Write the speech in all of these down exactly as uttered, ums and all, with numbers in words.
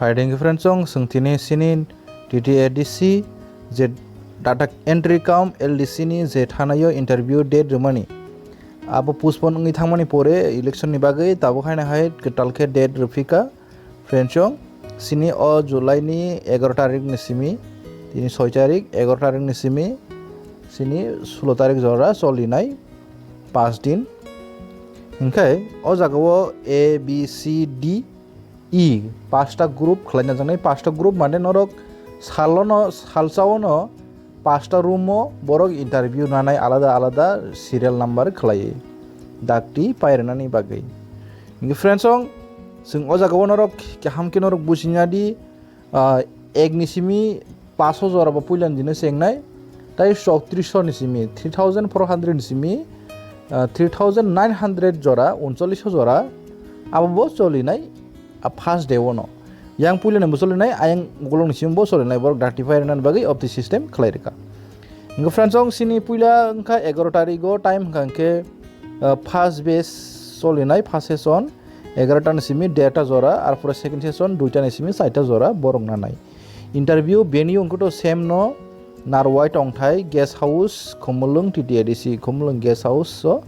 Phaidi hwnkhe friends, chwng tini sini T T A D C je data entry cum L D C ni je thanaio interview date rwmani, abo postpone wngwi thangmani pore election ni bagwi tabuk haino hai kwtal khe date rwphika. Friends, chwng sini o July ni egaroh tarik ni simi, tini soi tarik, egaroh tarik ni simi, sini sulo tarik jora cholinai pas din. Hinkhe o jagao A, B, C, D, E pasta group khwlaina jaknai. Pasta group mane norok salono, salchaono pasta room o borok interview nanai alada alada serial number khwlaiwi dakti pairwnani bagwi. Hinkhe friends, chwng o jagao norok kaham khe norok bujina di, ah, ek ni simi paso jora bo puila ni dino chengnai, tai chowtrisho ni simi, three thousand four hundred ni simi, ah, three thousand nine hundred jora, uncholish jora, abo bo cholinai, a first day o no. Yang puila ni bo cholinai, ayang ukolog ni simi bo cholinai, borok dakti pairwnani bagwi opti system khwlai rwkha. Hinkhe friends, chwng sini puila wngkha egaroh tarik o, time hwnkha hinkhe, ah, first batch cholinai, first session, egaroh ta ni simi derta jora, arpore second session duita ni simi charta jora borok nanai. Interview venue wngkhe to same no, Narwai Tongthai Guest House, Khumulwng, T T A D C Khumulwng Guest House o,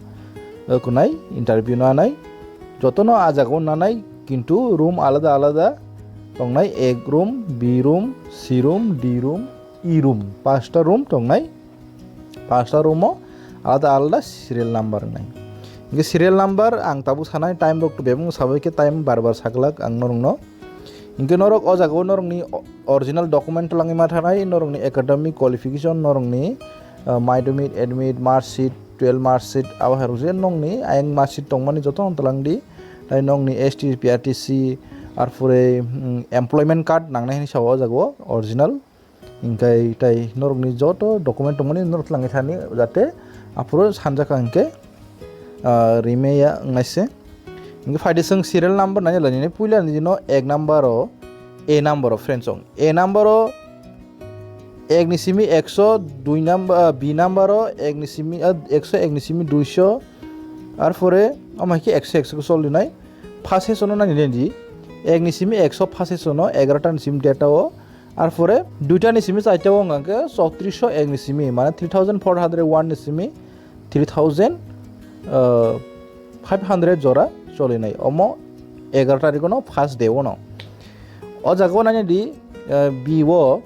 eh, kunai interview nanai. Jotono a jagao nanai, kintu room alada alada tongnai, A room, B room, C room, D room, E room, pasta room tongnai. Pasta room o alada alada serial number wngnai. Hinkhe serial number ang tabuk sanai, time rok to bebak sabai khe time bar bar saglak ang norokno. Hinkhe norok o jagao norokni o-, original document twlangwi ma thanai, norokni academic qualification, norokni, ah, madhyamik, admit, mark sheet, twelve mark sheet, abo hai rok je nokni ayang mark sheet tongmani jotono twlang di. Tai nokni S T, P R T C, arpore, mm, employment card nangnai hinwi sao o jagao original. Hinkhe tai norokni joto document tongmani norok twlangwi thani, jate aphuru sanjak hinkhe, ah, rimeya wngnaise. Hinkhe phaidi chwng serial number naina lainani, puila ni dino ek number o, A number o, friends, chwng A number o ek ni simi ekso, dui number, ah, B number o ek ni simi, ah, ekso ek ni simi duiso, arpore omo hai khe ekso ekso khe cholinai. First session o naina di, ek ni simi ekso first session o, egaroh ta ni simi derta o, arpore duita ni simi charta o wngkha khe chowtrisho ek ni simi, mane three thousand four hundred one ni simi three thousand, uh, five hundred jora cholinai. Omo egaroh tarik o no, first day o no. O jaga o naina di, uh, B o,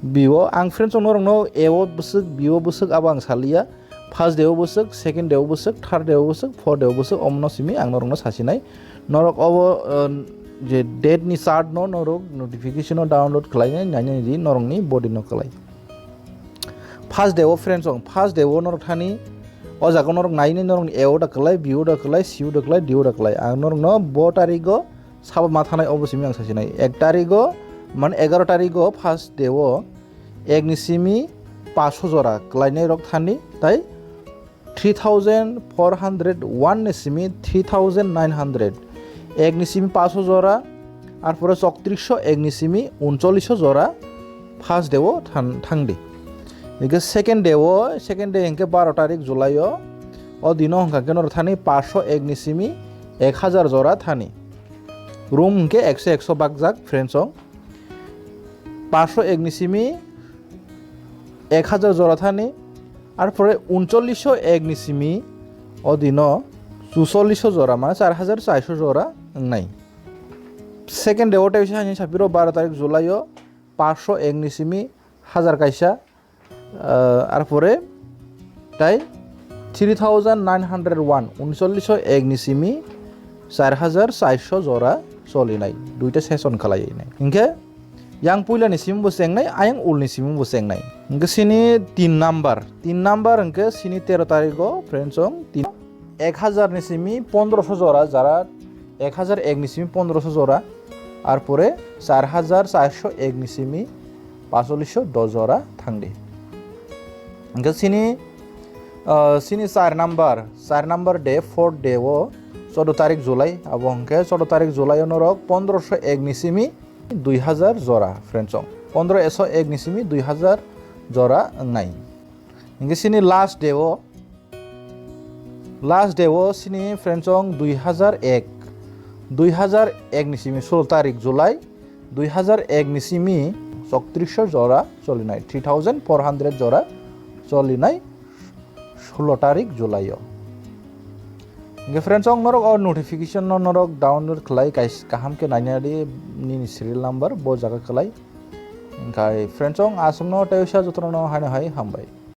B o ang friends, norokno A o bwswk, B o bwswk, abo ang saliya. First day o bwswk, second day o bwswk, third day o bwswk, fourth day o bwswk, omono simi ang norokno sasinai. Norok obo, uh, je date ni chart no norok notification o download khlainai, nainai di norokni body no khlai. First day o, friends, chwng first day o norok thani, o jaga norok nainai, norokni A o da khlai, B o da khlai, C o da khlai, D o da khlai. Ang norokno bo tarik o sabo ma thanai, obo simi ang sasinai. Ek tarik o, mane egaroh tarik o, first day o ek ni simi paso jora khlainai rok thani, tai three thousand four hundred one ni simi three thousand nine hundred, ek ni simi paso jora, arpore chowtrisho ek ni simi uncholish jora first day o than-, thangdi. Hinkhe second day o, second day hinkhe baro tarik July o, o dino hwnkha khe norok thani paso ek ni simi ek hajar jora thani. Room hinkhe ekso ekso bakjak, friends, chwng paso ek ni simi ek hajar jora thani, arpore uncholish ek ni simi o dino chuchollish jora, mane char hajar charso jora wngnai. Second day o tei sa, sapiro baro tarik July o paso ek ni simi hajar kaisa, ah, arpore tai three thousand nine hundred one, uncholish ek ni simi char hajar charso jora cholinai, duita session khlaiwi nai. Hinkhe yang puila ni simi bo chengnai, ayang ul ni simi bo chengnai. Hinkhe sini tin number, tin number hinkhe sini tero tarik o, friends, chwng tin, ek hajar ni simi pondroso jora, jara ek hajar ek ni simi pondroso jora, arpore char hajar charso ek ni simi pasollish dos jora thangdi. Hinkhe sini, ah, sini char number, char number day, fourth day o, choudo tarik July, abo hinkhe choudo tarik July o norok pondroso ek ni simi dui hajar jora, friends, chwng pondroso ek ni simi dui hajar jora wngnai. Hinkhe sini last day o, last day o sini, friends, chwng dui hajar ek, Dui hazar ek ni simi sullo tarik July, dui hazar ek ni simi choktrish jora cholinai, three thousand four hundred jora cholinai sullo tarik July o. Hingke friends, ang norok o notification no norok download khlai kais-, kaham ke naina di nini serial number bo jaga khlai. Hingkai friends, ang aswkno tei usa jotono haino hai hambai.